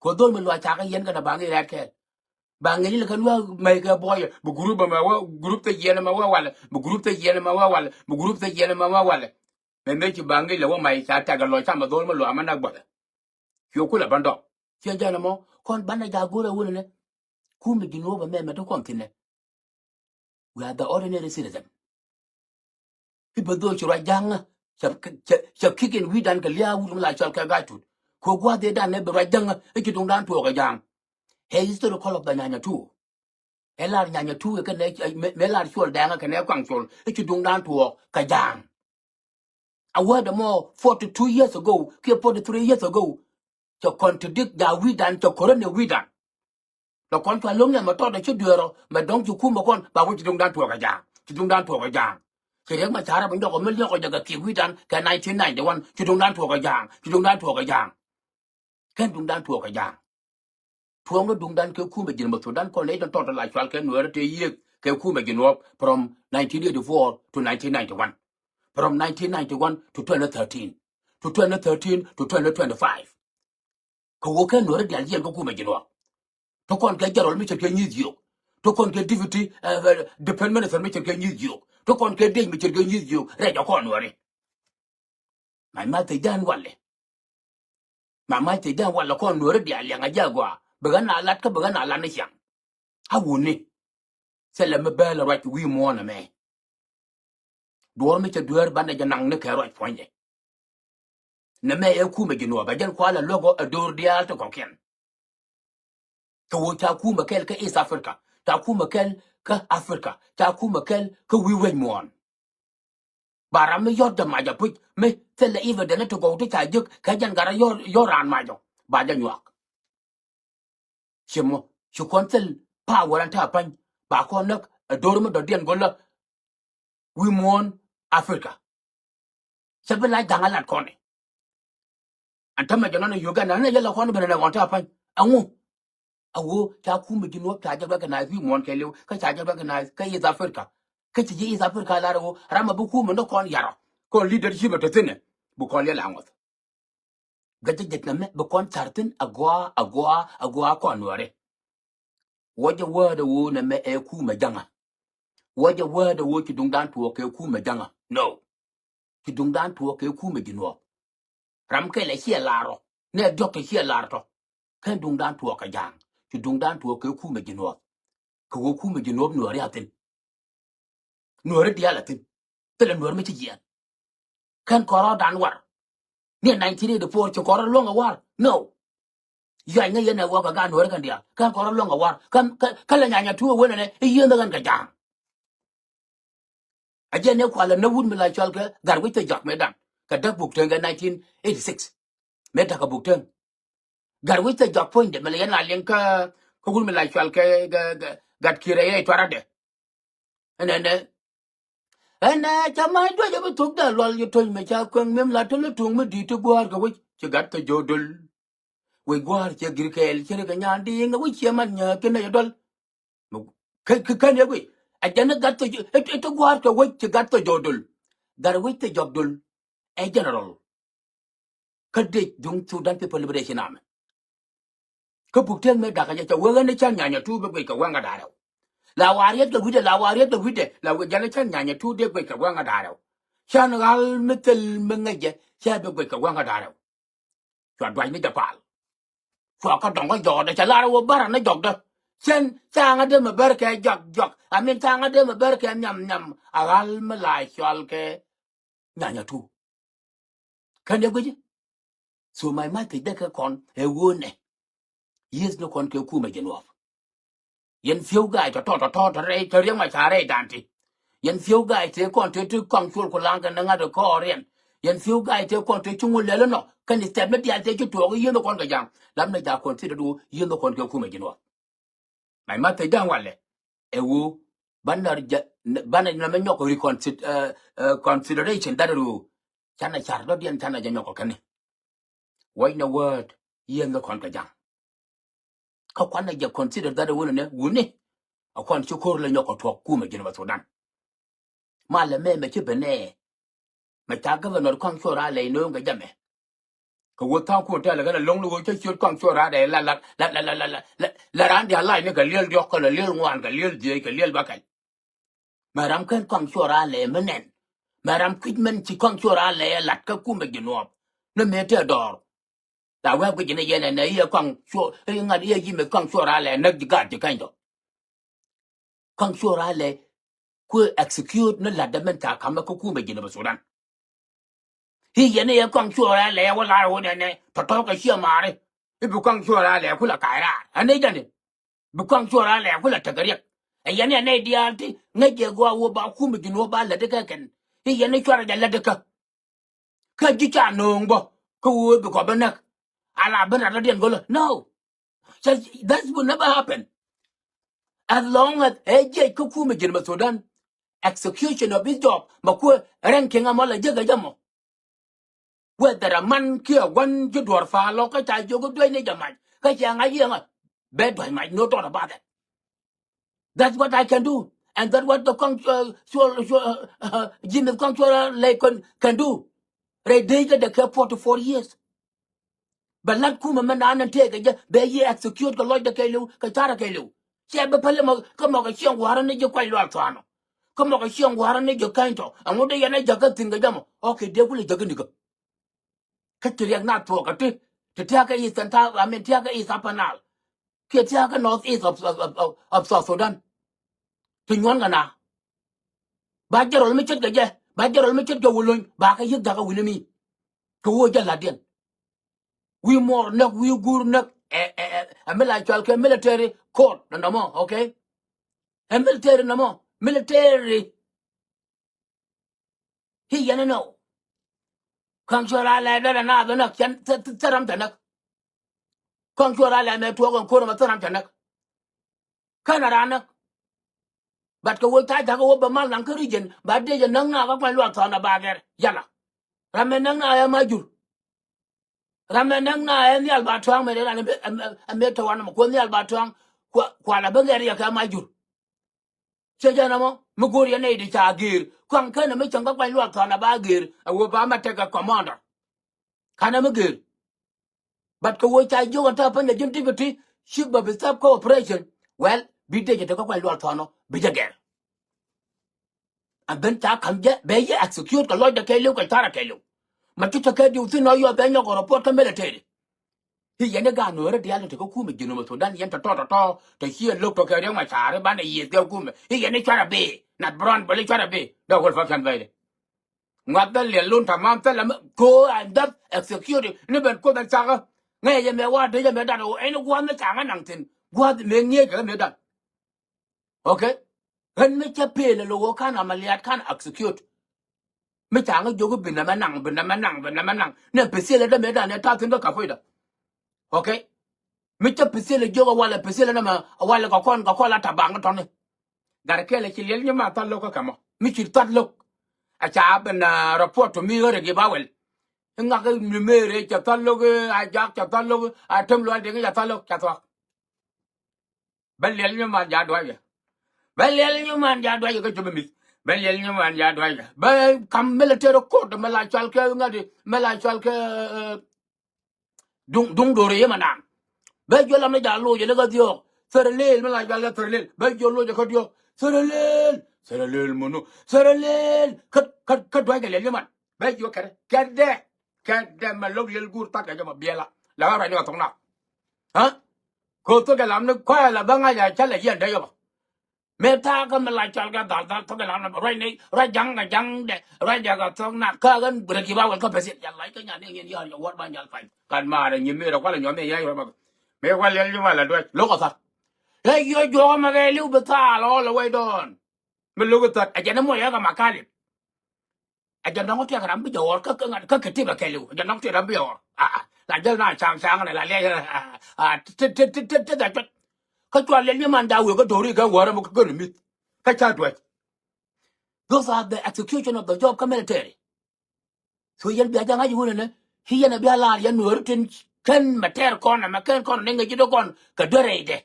kɛ dhol mi luac cakɛ yɛn kɛnɛ ba ŋic rɛt kɛɛl. Ba ŋic ni kɛ luaak mɛy kɛ buɔyɛ bi gurup ɛmɛ wä gurup thil yɛn ɛmɛ wä walɛ bi gurup thil yɛn ɛmɛ wä walɛ bi gurup thil yɛn ɛmɛ wä walɛ. Mɛ mëë ci ba ŋic lɛ wä mac ca tɛk ɛ lɔc camɛ dhol mi luac mɛ nak buɔyɛ. Cuɛ kulɛ bä dɔk. Ciɛ jɛn ɛmɔ kɔn banɛ ja̱ go̱rɛ wunɛ nɛ. Kumɛ Jinub ɛmɛ mɛ te kɔn thi̱n nɛ. We are the ordinary citizen. I̱ bä dhol ci ruac ja̱ŋä cɛ cɛ cɛ ki̱k in wi̱i̱dan kɛ lia̱a̱ wut mi la cɔl kɛ ga̱a̱c tut. Kɛ gua̱a̱th ëëdan ɛ bi ruac ja̱ŋä i̱ ci duŋdan tuɔɔk kɛ ja̱a̱ŋ. Ɛ history kɔl ɔp dhɛ nyanya tuur. Ɛ lar nyanya tuur kɛ nɛ mɛ lar cuɔl dɛŋä kɛ nɛ kuaŋ cuɔl i̱ ci duŋdan tuɔɔk kɛ ja̱a̱ŋ. A word ɛmɔ forty two years ago kiɛ forty three years ago. Cɛ contradict ja̱ wi̱i̱dan cɛ korä ni wi̱i̱dan. Lɔ kɔn cua lo̱ŋ nɛ mɛ tɔt ɛ ci dueerɔ mɛ dɔ̱ŋ ci kumɛ kɔn ba wä ci duŋdan tuɔɔk ɛ ja̱a̱ŋ ci duŋdan tuɔɔk ɛ ja̱a̱ŋ. Ci Riɛk Macar ɛ bi nyɔk ɛ mi liɔk ɛ jɛ kɛ kiɛ wi̱i̱dan kɛ nineteen ninety-one ci duŋdan tuɔɔk ɛ ja̱a̱ŋ ci duŋdan tuɔɔk ɛ ja̱a̱ŋ. Kɛn duŋdan tuɔɔk ɛ ja̱a̱ŋ. Tuɔɔŋ ni duŋdan kɛ kumɛ Jinub Sudan kɔn nɛ i̱ tɔt la cual kɛ Nuɛɛri tëë yiëëk kɛ kumɛ Jinub from nineteen eighty-four to nineteen ninety-one. From nineteen ninety-one to twenty thirteen to twenty thirteen to twenty twenty-five. Kɛ wä kɛ Nuɛɛri diaal yiɛn kä kumɛ Jinub. Ti kɔn kɛ general mi ce̱tkɛ nyi̱i̱th yio̱o̱k. Ti kɔn kɛ deputy defense minister mi ce̱tkɛ nyi̱i̱th yio̱o̱k. Ti kɔn kɛ dec mi ce̱tkɛ nyi̱i̱th yio̱o̱k rɛc ɛ kɔn Nuɛɛri. Mac mac thiecdan walɛ. Mac mac thiecdan walɛ kɔn Nuɛɛri diaal liɛŋ a ji̱ agɔaa bi ɣän a lat kä bi ɣän a lat ni ciaŋ. A wuni. Thilɛ mi bɛɛl ruac wi̱i̱ muɔ̱ɔ̱n ɛmɛ. Duɔ̱ɔ̱r mi cɛ dueer banɛ jɛ naŋ ni kɛ ruac puɔ̱nydɛ. Nɛ mɛ ɛ kumɛ Jinub ɛ jɛn kualɛ luäk ɛ do̱r diaal ti kɔ̱kiɛn. Kɛ wä ca kumɛ kɛl kä East Africa ca kumɛ kɛl kä Africa ca kumɛ kɛl kä wi̱i̱ wec muɔ̱ɔ̱n. Ba ram mi yɔ̱t jɛ mac ɛ puc mi thilɛ even dɛn ti gɔw ti ca jiäk kɛ jɛn gat rɔ yɔ̱t raan mac ɔ ba jɛ nyuak. Ci mɔ ci kɔn thil power ɛn ta̱a̱ pa̱ny ba kɔn näk ɛ do̱r mi dɔ̱diɛn go̱lä. Wi̱i̱ muɔ̱ɔ̱n Africa. Cɛ bi la ja̱ŋ a lat kɔn ɛ. Ɛn tämɛ jɛ nɔn ɛ Uganda ɛn ɛ yɛ la kɔn ben ɛ nɛ kɔn ta̱a̱ pa̱ny ɛŋu. A ɣöö ca kumɛ Jinub ca jɛ recognize wi̱i̱ muɔ̱ɔ̱n kɛɛliw kä ca jɛ recognize kä East Africa. Kä ci ji̱ East Africa lar ɣöö ram a bi kumɛ ni kɔn yarɔ kɔn leadership ɛ te thi̱n ɛ bi kɔn liɛl a ŋuɔth. Gɛcä jɛ nɛmɛ bi kɔn ca̱r thi̱n agɔaa agɔaa agɔaa kɔn Nuɛɛri. Wä jɛ wäädɛ ɣöö nɛmɛ ɛ kumɛ ja̱ŋä. Wä jɛ wäädɛ ɣöö ci duŋdan tuɔɔk kɛ kumɛ ja̱ŋä. No. Ci duŋdan tuɔɔk kɛ kumɛ Jinub. Ram kɛl ɛ ciɛ lar ɔ nɛ diɔ̱k kɛ ciɛ lar tɔ. Kɛn duŋdan tuɔɔk kɛ ja̱a̱ŋ ci duŋdan tuɔɔk kɛ kumɛ Jinub. Kɛ ɣöö kumɛ Jinub Nuɛɛri a thi̱n. Nuɛɛri diaal a thi̱n. Thilɛ Nuɛɛri mi ci jiɛɛn. Kɛn kɔrɔdan war. Ni nineteen eighty-four ci kɔrɔ luɔ̱ŋ a war. No. Yuany ŋäc yɛn ɛ wak kɛ gaat Nuɛɛri kɛn diaal kɛn kɔrɔ luɔ̱ŋ a war. Kɛn kɛn lɛ nyanya tuur wen ɛnɛ i̱ yieen ɛ ɣän kɛ ja̱a̱ŋ. A jɛn ɛ kualɛ nä wut mi la cɔal kɛ Gatwec Thejɔak mëë da̱ŋ kɛ Däk Buk Teŋ kɛ nineteen eighty-six. Mëë da̱k kɛ Buk Teŋ. Gatwec Thejɔak puɔ̱nydɛ mi la yɛn a liɛŋ kä kä wut mi la cɔal kɛ Gat Kiir ɛ yɛ tuaradɛ. Ɛnɛnɛ. Ɛnɛ ca mac duec ɛ bi thok dee lual yi toc mɛ ca kueŋ mim la te ni tuŋ mi di̱i̱t ti gua̱a̱r kɛ wec ci Gat Thejɔk Döl. Wec gua̱a̱r ciɛ gir kɛɛl, ciɛ ri kɛ nyan di̱i̱ŋ, wec ciɛ man nyääk, kɛ nɛy dɔl. Kä, kä, kä ni wec. A jɛn ni gat thok, it, it gua̱a̱r kɛ wec ci gat thok jɔk dol. Gat wec thok jɔk dol. Ɛ general. Kä dec duŋ Sudan People Liberation Army. Kä buk tëk mëë dakä jɛ cɛ wek ɛn ni cän nyanya tu bi guic kɛ wäŋ kä da̱rɛw. La wa riet kɛ wi̱dɛ, la wa riet kɛ wi̱dɛ, la wek jɛn ni cän nyanya tu dee guic kɛ wäŋ kä da̱rɛw. Cän ɣal mi thil mi ŋäcɛ cɛ bi guic kɛ wäŋ kä da̱rɛw. Cua duac ni jɛ pal. Cua kä dɔŋ kä jɔɔdɛ cɛ lar wä bärä ni jɔkdä. Cän ca̱a̱ŋä dee mi bär kɛ jɔk jɔk. I mean ca̱a̱ŋä dee mi bär kɛ nhiam nhiam. A ɣal mi la cɔal kɛ nyanya tu. Kɛn dee guic. So my message dee kɛ kɔn ɛ ɣöö nɛ. Yieth ni kɔn kɛ kumɛ ji̱ nuɔɔp. Yɛn thieu ga̱a̱c tɔ̱tɔ̱ tɔ̱tɔ̱ tɔ̱ rɛy tɔ̱ riɛŋ ma ca rɛy da̱a̱n ti. Yɛn thieu ga̱a̱c tëë kɔn tëë ti kɔaŋ cuɔl ku la̱a̱ŋ kɛ näŋ ŋa̱t kɛ kɔɔriɛn. Yɛn thieu ga̱a̱c tëë kɔn tëë cuŋ wä lɛl inɔ kɛn ithɛp ni diaal tëë ci tuɔɔk i̱ yieth ni kɔn kɛ ja̱a̱ŋ. Lam ni ca consider du yieth ni kɔn kɛ kumɛ ji̱ nuɔɔp. My message da̱ŋ walɛ. Ɛ ɣöö banɛ jɛ, banɛ nɛmɛ nyɔk reconsid-, uh, uh, consideration that ɛ ɣöö canɛ car dɔ̱diɛn canɛ jɛ nyɔk kɛ kɛn ni. Wacnɛ word yieth ni kɔn kɛ ja̱a̱ŋ. Kä kuanɛ jɛ consider that ɛ ɣöö nɛ wuni. A kɔn ci ko̱r lɛ nyɔk kɛ tuɔk kumɛ ji̱n bä Sudan. Malɛ mɛ mɛ ci ben nɛ. Mɛ ca governor kɔaŋ cuɔr a lɛy no̱o̱ŋ kɛ jɛ mɛ. Kɛ wä tha̱a̱ŋ kun tɛl kɛn a lo̱ŋ ni wä cä ciöt kɔaŋ cuɔr a lɛy la la la la la la la la raan diaal lac ni kɛ liɛl diɔ̱k kɛ la liɛl ŋuan kɛ liɛl dhieec kɛ liɛl bäkɛl. Mɛ ram kɛn kɔaŋ cuɔr a lɛy mi nɛn. Mɛ ram kui̱c mɛn ci kɔaŋ cuɔr a lɛy ɛ lat kä kumɛ ji̱ nuɔɔp. Ni mëë tëë dɔɔr. La wee guic ni yɛn ɛnɛ i̱ ɛ kɔaŋ cuɔ i̱ ŋa̱t i̱ ɛ ji̱ meth kɔaŋ cuɔr a lɛ näk ji̱ gaat ji̱ kɛny dɔ. Kɔaŋ cuɔr a lɛ kuɛ execute ni la̱t dämɛn ca ka̱mɛ kä kumɛ ji̱n bä Sudan. I̱ yɛn i̱ ɛ kɔaŋ cuɔr a lɛ wä lar wä nɛnɛ tɔ̱tɔ̱ kɛ ciɛ maari. I̱ bi kɔaŋ cuɔr a lɛ kulɛ ka̱c raar ɛn i̱ jɛn i̱ bi kɔaŋ cuɔr a lɛ kulɛ tekɛ riɛk. Ɛ yɛn i̱ ɛ nɛy diaal ti ŋäc jɛ gɔaa wä ba kumɛ ji̱n wä ba lätdi kɛ kɛn. I̱ yɛn i̱ cuarɛ jɛ lätdi kä. Kä ji̱ ca nööŋ bä kä wee bi kɔ bä näk. Ala ben rat rɔ̱diɛn go̱lä. No. That will never happen. As long as ɛ jiɛc kä kumɛ ji̱n bä Sudan, execution of his job, ma kuɛ ranking amɔ la jek ɛ jɛ mɔ. Whether a man kiɛ gua̱n ji̱ duɔ̱ɔ̱r pa̱a̱l lɔ kä ca jiök i̱ duec ni jɛ mac kä cɛ ŋa̱c yiëŋä. Bɛ dua̱c mac, no doubt about that. That's what I can do. And that's what the Kong, uh, Chol, Chol, uh, uh, Jimmy Kong Chol, uh, Lay can, can do. Rɛy dee kɛ dee kɛ forty four years. Bɛ lat kumɛ mɛ naan ni tëëkɛ jɛ bɛ yi execute kɛ lɔcdɛ kɛɛliw kɛ carɛ kɛɛliw. Cɛ bi päl mɔ kä mɔ kɛ cieŋ gua̱a̱rä ni ji̱ kuac luaal thua̱a̱nɔ. Kä mɔ kɛ cieŋ gua̱a̱rä ni ji̱ käny tɔ ɛŋu dee yɛn ɛ jäkä thi̱n kɛ jɛ mɔ. Okay, dee kulɛ jäkä nikä. Kä ci riɛk na thuɔɔk kä ti ti tiakä East and ta, I mean tiakä East Upper Nile. Kiɛ tiakä North East of, of, of, of, of South Sudan. Ti nyuɔ̱n kɛ na. Ba jɛ rɔl mi ce̱tkɛ jɛ, ba jɛ rɔl mi ce̱tkɛ wulony ba kɛ yi̱k jakä wi̱ni mi. Kɛ wä jɛ la̱tdiɛn. Wi̱i̱ muɔɔr näk, wi̱i̱ guur näk. Ɛ, ɛ, ɛ, ɛ mi la cɔal kɛ military court nɔmɔ, okay? Ɛ military nɔmɔ, military. I̱ yɛn inɔ. Kɔaŋ cuɔr a lɛ dɔl ɛ naath ɛ näk cɛn thil, thil, thil ram cɛ näk. Kɔaŋ cuɔr a lɛ mɛ tuɔɔk ɛn ko̱r ɛmɛ thil ram cɛ näk. Kɛn a raan näk. But kɛ wä tha̱a̱c jakä wä bɛ mal naŋ kä region ba dee jɛ näk naath kä kuany luaak thɔn a ba gɛr yala. Ram mɛ näk naath ɛ ma jur. Ram mɛ näk naath ɛ nhial ba tua̱a̱ŋ mɛ dee ran ɛ mɛ tɔ̱ wan mɛ kuɔ nhial ba tua̱a̱ŋ. Kua, kua la bä gɛr yɛ kɛ ma jur. Cɛ jɛn ɛmɔ mi go̱o̱r yɛn nɛy di ca gëër. Kɔaŋ kenɛ mi cäŋ kä kuany luaak thɔn a ba gëër a wee ba ma tekɛ commander. Kanɛ mi gëër. But kɛ wee ca jiök ɛn ta̱a̱ päny ɛ ji̱n deputy chief bɛ bi thap kä operation. Well, bi dee jɛ tekɛ kuany luaak thɔn ɔ bi jɛ gɛr. And then ca ka̱m jɛ bɛ yɛ execute kɛ lɔcdɛ kɛɛliw kɛ carɛ kɛɛliw. Ma ci tekɛ diw thi̱n ɔ yɔ bɛ nyɔk ɔ report kä military. I̱ yɛn i̱ gaat nuɔ̱ɔ̱ri diaal in te kä kumɛ ji̱n mɛ Sudan yɛn tɔ̱tɔ̱ tɔ̱tɔ̱ te ciɛ lo̱k tɔ̱ kɛ riɛk ma ca̱a̱ri banɛ yiëth kɛ kumɛ i̱ yɛn i̱ cuarɛ bi nat brown bäl i̱ cuarɛ bi. Dee wäl fakian bɛydi ŋuath bä liɛl lun tamam thilɛ mi ko̱o̱ an däp executive ni ben kuoth an cakä. Ŋäcɛ jɛ mɛ wa dee jɛ mɛ dat ɣöö ɛn i̱ gua̱a̱th mi ca̱ŋä naŋ thi̱n gua̱a̱th mɛ ŋi̱eec kɛ mɛ dat. Okay. Ɣän mi cä pëël ɛ lo̱k ɣöö ka̱n amaliat ka̱n execute. Mi ca ŋä jiök i̱ bi nɛmɛ naŋ, bi nɛmɛ naŋ, bi nɛmɛ naŋ. Nɛ pesiel ɛ dämɛ dan ɛ ta̱a̱ thi̱n kä ka̱puecdä. Okay. Mi cä pesiel ɛ jiök ɛ walɛ pesiel ɛ nɛmɛ ɛ walɛ kɛ kɔn kɛ kɔn la ta̱ba̱a̱ŋ tɔ̱ni. Gat kɛl ɛ ci liɛl nyi ma thal lo̱k kä kɛ mɔ mi ci thal lo̱k. Ɛ ca ben report to mi ɣä rɛ gi ba wɛl. I̱ ŋak i̱ Nuëër i̱ cɛ thal lo̱k, i̱ Ajak cɛ thal lo̱k, i̱ Atem Lual Deŋ i̱ cɛ thal lo̱k, cɛ thuak. Bä liɛl nyuman ja duac yɛ. Bä liɛl nyuman ja duac yɛ kä cop mi̱th. Bä liɛl nyuman ja duac yɛ. Bä kam military court mi la cual kɛ ŋa̱t, mi la cual kɛ, eh, duŋ, duŋ do̱r yɛ ma naŋ. Bä juɔl lam ni ja loc yɛ lɛ kä dhiɔɔk. Thɛrɛ lel mi la cual kɛ thɛrɛ lel. Bä juɔl loc yɛ kä diɔ̱k. Thɛrɛ lel. Thɛrɛ lel munu. Thɛrɛ lel. Kä, kä, kä duac kɛ liɛl nyuman. Bɛ jiök kɛtdɛ, kɛtdɛ, kɛtdɛ mɛ lo̱k liɛl guur thak kɛ jɛ bä biɛla. La ɣä ruacni kɛ thok nak. Kä thok kɛ lam ni kua̱c la bä ŋa̱c a cä lɛ yɛn dee jɛ bä. Mëë ta̱a̱ kä mi la cɔal kɛ dhal dhal thok kɛ lam ni ruacni, ruac ja̱ŋ kɛ ja̱ŋdɛ, ruacdɛ kɛ thok nak kä ɣän rɛk ji̱ ba wɛl kä pɛsiɛt. Jal lac kä nyan ni ŋi̱n yɔ̱ɔ̱r jɛ wäär ba nyal pa̱ny. Kan maarɛ nyi mëë rɛ kualɛ nyɔmɛ ya̱c ruac bä. Mëë kual liɛl ji̱ ma la duäc lo̱k ɔ tha̱t. Ɛ yɔ juɔk ɛmɛ kɛ li̱w bi thaal all the way down. Mi lo̱k ɔ tha̱t ɛ jɛn ɛmɔ yɛ kɛ ma kalip. A jɛ nɔŋ tiɛk ram bi jɛ ɣɔr kä, kä ŋa̱t kä kɛ tip a kɛliw. A jɛ nɔŋ tiɛk ram bi jɛ ɣɔr. A, a, la jɛl na caŋ caŋ nɛ la lɛ, a, a, ti, ti, ti, ti, ti, ti, ti, kä cual liɛl nyiman da wek kä do̱ri kä wäär mɔ kä gön mi̱th. Kä ca duäc. Those are the execution of the job kä military. So yɛn bia jɛ ŋa̱c wun ɛnɛ. Ci yɛn a bia lar yɛn nuɔ̱ɔ̱ri tin kän mɛ tɛɛr kɔn ɛmɛ kän kɔn ni ŋäc ji̱ dee kɔn kɛ duer rɛydɛ.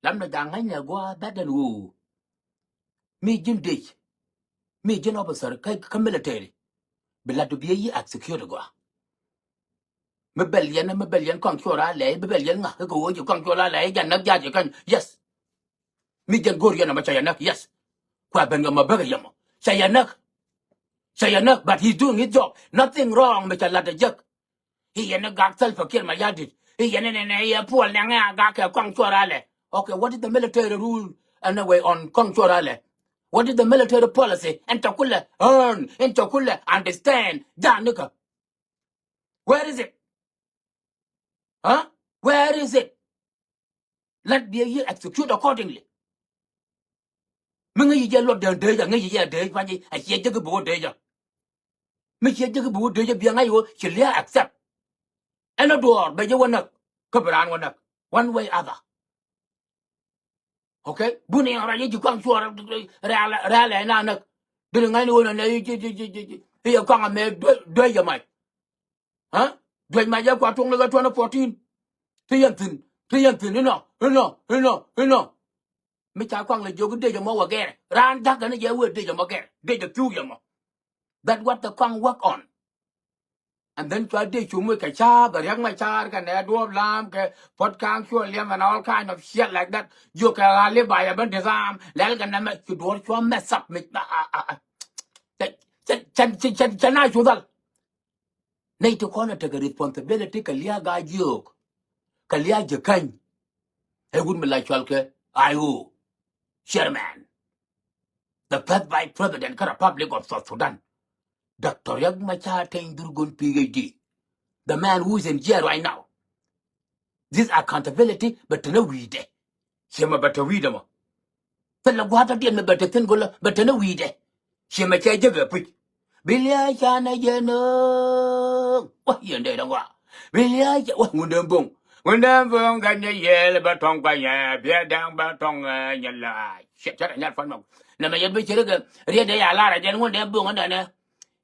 Lam nɛ ja̱ ŋa̱c nɛ gua̱a̱ bɛ̈t ɛn ɣöö. Mi ji̱n dec. Mi ji̱n officer kä, kä military. Bi lat du bi yɛ yi execute gɔaa. Mi bɛl yɛn, mi bɛl yɛn kɔaŋ cuɔr a lɛy, mi bɛl yɛn ŋa, kɛ ɣöö ji̱ kɔaŋ cuɔr a lɛy, jɛ näk ja̱ ji̱ kɛn, yes. Mi jɛn go̱o̱r yɛn ɛmɛ cɛ yɛ näk, yes. Kua ben kɛ mɔ bäkɛ yɛ mɔ. Cɛ yɛ näk. Cɛ yɛ näk, but he's doing his job. Nothing wrong mi cɛ lat ɛ jek. I̱ yɛn ni gak Salva Kiir Mayardit. I̱ yɛn ni nɛnɛ i̱ yɛ Puɔl Nɛŋɛ a gak kɛ kɔaŋ cuɔr a lɛ. Okay, what is the military rule anyway on kɔaŋ cuɔr a lɛ? What is the military policy? Ɛn tɔ kulɛ earn, ɛn tɔ kulɛ understand. Ja̱a̱n nikä. Where is it? Huh? Where is it? Let bi yɛ execute accordingly. Mi ŋäc yi jɛ luɔt dee, dee jɛ, ŋäc yi jɛ dee, pa̱ny a ciɛ jek i̱ bi wä dee jɛ. Mi ciɛ jek i̱ bi wä dee jɛ, bi ŋa̱c wä ci lia̱a̱ accept. Ɛn a duɔɔr bɛ jɛ wä näk kä bi raan wä näk one way other. Okay? Buni ɣän ruac i̱ ji̱ kɔaŋ cuɔr rɛ̈ɛ̈l, rɛ̈ɛ̈l ɛ na näk. Duni ŋa̱cni wä nɛ nɛ i̱ ji̱, ji̱, ji̱, ji̱, ji̱ i̱ yɛ kɔaŋ amɛ duec, duec jɛ mac. Ɣä? Duec mac jɛ kua tuɔ̱ŋ ni ɣä twenty fourteen. Ti yɛn thi̱n, ti yɛn thi̱n inɔ, inɔ, inɔ, inɔ. Mi ca kɔaŋ lɛ jiök i̱ dee jɛ mɔ wä gɛrɛ. Raan ja̱kɛ ni jɛ wee dee jɛ mɔ gɛrɛ. Dee jɛ thiuk jɛ mɔ. That what the kɔaŋ work on. And then cua dee cu muc kɛ ca̱a̱p, kɛ Riɛk Macar, kɛ nɛ duɔ̱ɔ̱p lam, kɛ puɔ̱t ka̱a̱ŋ cuɔ liɛm and all kind of shit like that. Jiök kɛ ɣa̱li ba yɛ ben disarm, lɛl kɛ nɛmɛ, cu duɔ̱ɔ̱r cua mess up mi, a, a, a, a. Cɛ, cɛ, cɛ, cɛ, cɛ na cu dhal. Nɛy ti kɔn a tekɛ responsibility kɛ lia̱a̱ gaa jiök. Kɛ lia̱a̱ ji̱ käny. Ɛ wut mi la cual kɛ I O chairman. The first vice president kä Republic of South Sudan. Doctor Riek Machar Teny Dhurgon P H D. The man who is in jail right now. This accountability bɛ te ni wi̱i̱dɛ. Ciɛ mɛ bɛ te wi̱i̱dɛ mɔ. Thilɛ gua̱a̱th tɔ̱diɛn mɛ bɛ te thi̱n go̱lä bɛ te ni wi̱i̱dɛ. Ciɛ mɛ cɛ jek ɛ puc. Bi lia̱a̱ canɛ jɛ nööŋ. Wä yɛn dee däŋ gɔaa. Bi lia̱a̱ cɛ wä ŋundɛ bo̱ŋ. Ŋundɛ bo̱ŋ kɛ ni yɛl bä tɔŋ kua yɛ biɛ dɛŋ bä tɔŋ, eh, nyɛ la. Cɛ, cɛ rɛ nyal puan mɔ. Nɛ mɛ yɛn bi cɛ rɛ kɛ riet dee ya lar a jɛn ŋundɛ bo̱ŋ nɛ nɛ.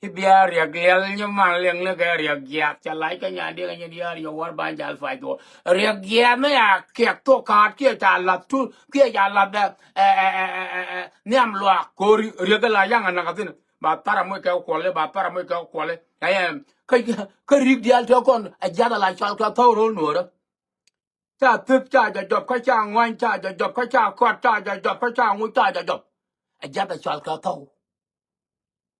I̱ bia Riɛk liɛl nyi man liɛŋ ni kɛ Riɛk jiath. Cɛ lac kɛ nyan diɛ kɛ nyin diaar yɛ wär ban jal pac duɔ. Riɛk jiath mi ya kiɛk thok kaat kiɛ ca lath tu kiɛ ca lath, eh, eh, eh, eh, eh, eh, nhiam luaak ko̱ri Riɛk la yaŋ a nak a thin. Ba thar a moc kɛ kuɔli, ba thar a moc kɛ kuɔli. Ɛ, kä, kä ri̱k diaal te kɔn a jiath a la cɔal kɛ thɔw ro̱l nuɔ̱ɔ̱rä. Ca thip ca jɔjɔp kä ca ŋuany ca jɔjɔp kä ca kɔt ca jɔjɔp kä ca ŋuc ca jɔjɔp. A jiath a cɔal kɛ thɔw.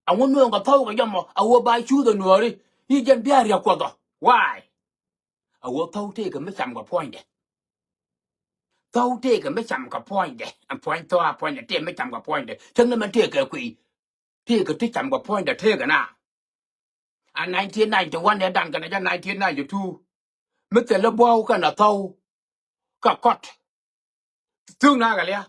A ŋu nuɔ̱ɔ̱ŋ kɛ thɔw kɛ jɔmɔ a wä ba cuuth a nuɔ̱ɔ̱ri. I̱ jɛn bia Riɛk kuɔth ɔ. Why? A wä thɔw tëëkɛ mi cam kɛ puɔ̱nydɛ. Thɔw tëëkɛ mi cam kɛ puɔ̱nydɛ. Ɛn puɔ̱ny thɔw a puɔ̱nydɛ tëë mi cam kɛ puɔ̱nydɛ. Cäŋ ni mɛn tëëkɛ kuiy. Tëëkɛ ti cam kɛ puɔ̱nydɛ tëëkɛ na. A nineteen ninety one ɛ da̱ŋ kɛnɛ jɛ nineteen ninety two. Mi thilɛ buɔ̱w kɛnɛ thɔw. Kɛ kɔt. Thuk na kɛ lia̱a̱.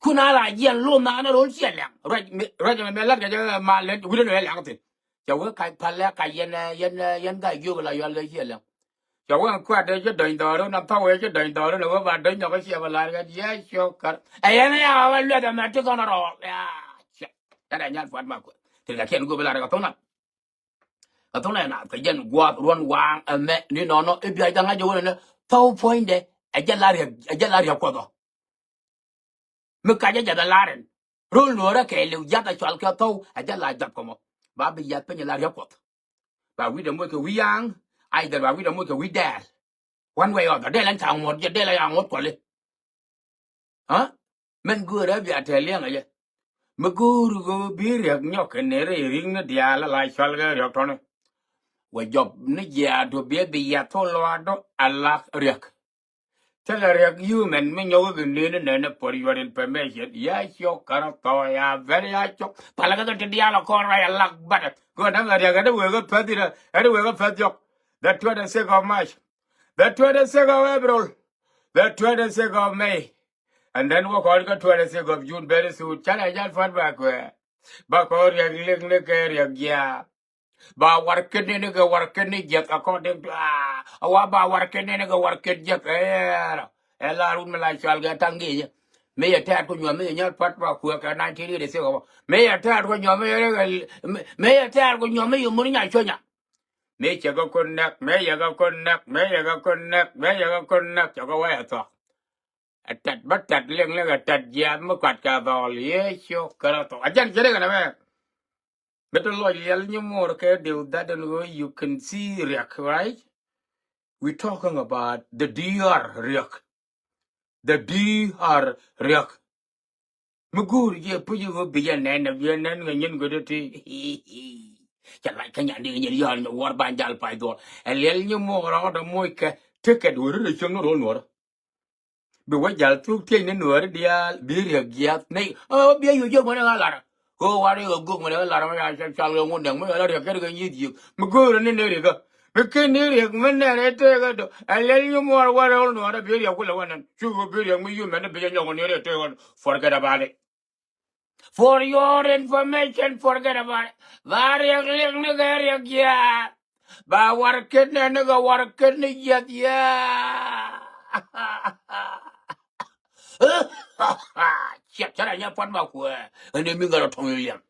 Kun a la jiɛn lo̱o̱n na ni ro̱l ciɛ lɛŋ. Ruac mi, ruac mi mɛ lat kɛ jɛ ma lɛn wi̱dɛ ni lɛŋ thin. Cɛ wee kac palɛ kac yɛn, yɛn, yɛn ga̱a̱c jiök la yual kɛ ciɛ lɛŋ. Cɛ wee kuat dee ci dɔ̱ny dhɔr na thɔw wee ci dɔ̱ny dhɔr na wee ba dɔ̱ny nyɔk ciɛ ba lar kɛ jiɛ ciök kär. Ɛ yɛn ya wee luɛth ɛmɛ ti kɔn rɔɔk. Ya ciɛ. Yɛn ɛ nyal puat ma kuɛ. Ti la kiɛn go̱o̱p lar kɛ tho̱ŋ na. Ɛ thok nɛ naath kɛ jɛn gua̱a̱th ruɔ̱n waaŋ ɛmɛ ni nɔnɔ i̱ bia ja̱ŋ a jɛ wä nɛnɛ thɔw puɔ̱nydɛ. Ɛ jɛ la riɛk, ɛ jɛ la riɛk Kuɔth ɔ. Mi kac ɛ jath ɛ la̱rɛn ro̱l nuɔ̱ɔ̱rä kɛɛliw jath ɛ cɔal kɛ thɔw ɛ jath la jath kɔmɔ. Ba bi yath piny ɛ la riɛk Kuɔth. Ba wi̱cdɛ moc kɛ wi̱c ya̱a̱ŋ. Aidhɛr ba wi̱cdɛ moc kɛ wi̱c dɛɛl. One way or the other, dɛɛl ɛn ca ŋuɔ̱t jɛ, dɛɛl ɛ ya ŋuɔ̱t kuɔli. Aa? Mɛn göörä bia tɛl liɛŋ ɛ jɛ. Mi go̱o̱ri ɣöö bi riɛk nyɔk kɛ nɛr i̱ ri̱ŋni diaal ala cɔal kɛ riɛk tɔ̱ni. Wä jɔp ni jiaat duɔ̱p biɛ bi yath thok luaatdɔ ala riɛk. Thilɛ riɛk human mi nyɔk i̱ nini nɛni for your information. Ya ciɔk kärä thɔɔ ya very ya ciɔk. Palä kä kɛ ti diaal ɛ kɔn rɔy ɛ lak batɛ. Gɔn däŋ ɛ riɛk ɛ di wek ɛ päth inɛ, ɛ di wek ɛ päth jɔk. The twenty-sixth of March. The twenty-sixth of April. The twenty-sixth of May. And then wä kɔn kä twenty-sixth of June very soon. Canɛ jal puɔ̱t ba kuɛ. Ba kɔn riɛk liŋ ni kɛ riɛk jiaat. Ba war ket ni ni kɛ war ket ni jiɛth according to, ah, a wa ba war ket ni ni kɛ war ket jiɛth. Ɛ la run mi la cɔal kɛ taŋ gi̱i̱cä. Mi yɛ tɛɛt ku nyuɔ̱th mi yɛ nyɔt puɔ̱t ba kuɛ kɛ nineteen eighty-six ɔ. Mi yɛ tɛɛt ku nyuɔ̱th mi yɛ, mi yɛ tɛɛt ku nyuɔ̱th mi yɛ mun nya cuɔ̱nya. Mëë cɛ kɛ kun nɛk, mëë yɛ kɛ kun nɛk, mëë yɛ kɛ kun nɛk, mëë yɛ kɛ kun nɛk, cɛ kɛ wä yɛ thuɔ̱k. Ɛ tɛt bä tɛt liŋ liŋ ɛ tɛt jiath mi kuat kɛ dhɔl Yecu Kritho. A jɛn ci rik ɛn ɛmɛ. Bɛ ti lɔc liɛl nyi muɔr kɛ diw that and where you can see riɛk, right? We talking about the D R riɛk. The D R riɛk. Mi go̱o̱ri jɛ puc i̱ ɣöö bi jɛ nɛn ɛ bi jɛ nɛn ŋɛ nyin gödä ti. Cɛ lac kä nyan di ŋɛ nyin yɔ̱ɔ̱l mi wuɔr ban jal pay dhuɔl. Ɛ liɛl nyi muɔk rɔɔdɛ moc kɛ ticket wä ri rɛ cieŋ ni ro̱l nuɔrä. Bi wä jal thuk tiec ni nuɔri diaal bi riɛk jiath nɛy. Ɛ bi a yo̱c jɛ ŋuɛn ɛ ɣa̱ lar. Ɣöö war i̱ ɣä gök mɛn ɛ ɣa̱ lar mɛ ya cal cal ɣä ŋun dɛŋ mɛ ɣä la riɛk kɛn kɛ nyieth yiëk. Mi go̱o̱rä ni ni riɛkä. Mi ken ni riɛk mi nɛn ɛ tëëkä dɔ. Ɛ liɛl nyi muɔr wä rɛ ro̱l nuɔrä bi riɛk kulɛ wä nɛn. Cu ɣöö bi riɛk mi yum mɛn bi jɛ nyɔk ni riɛk tëëkä. Forget about it. For your information, forget about it. Ba riɛk liɛk ni kɛ riɛk jiath. Ba war ket ni ni kɛ war ket ni jiath, yeah. Ciɛt cä rɛ nyɛ puɔt ma kuɛ. Ɛn ɛ mi ŋäl ɔ tɔŋ liɛm.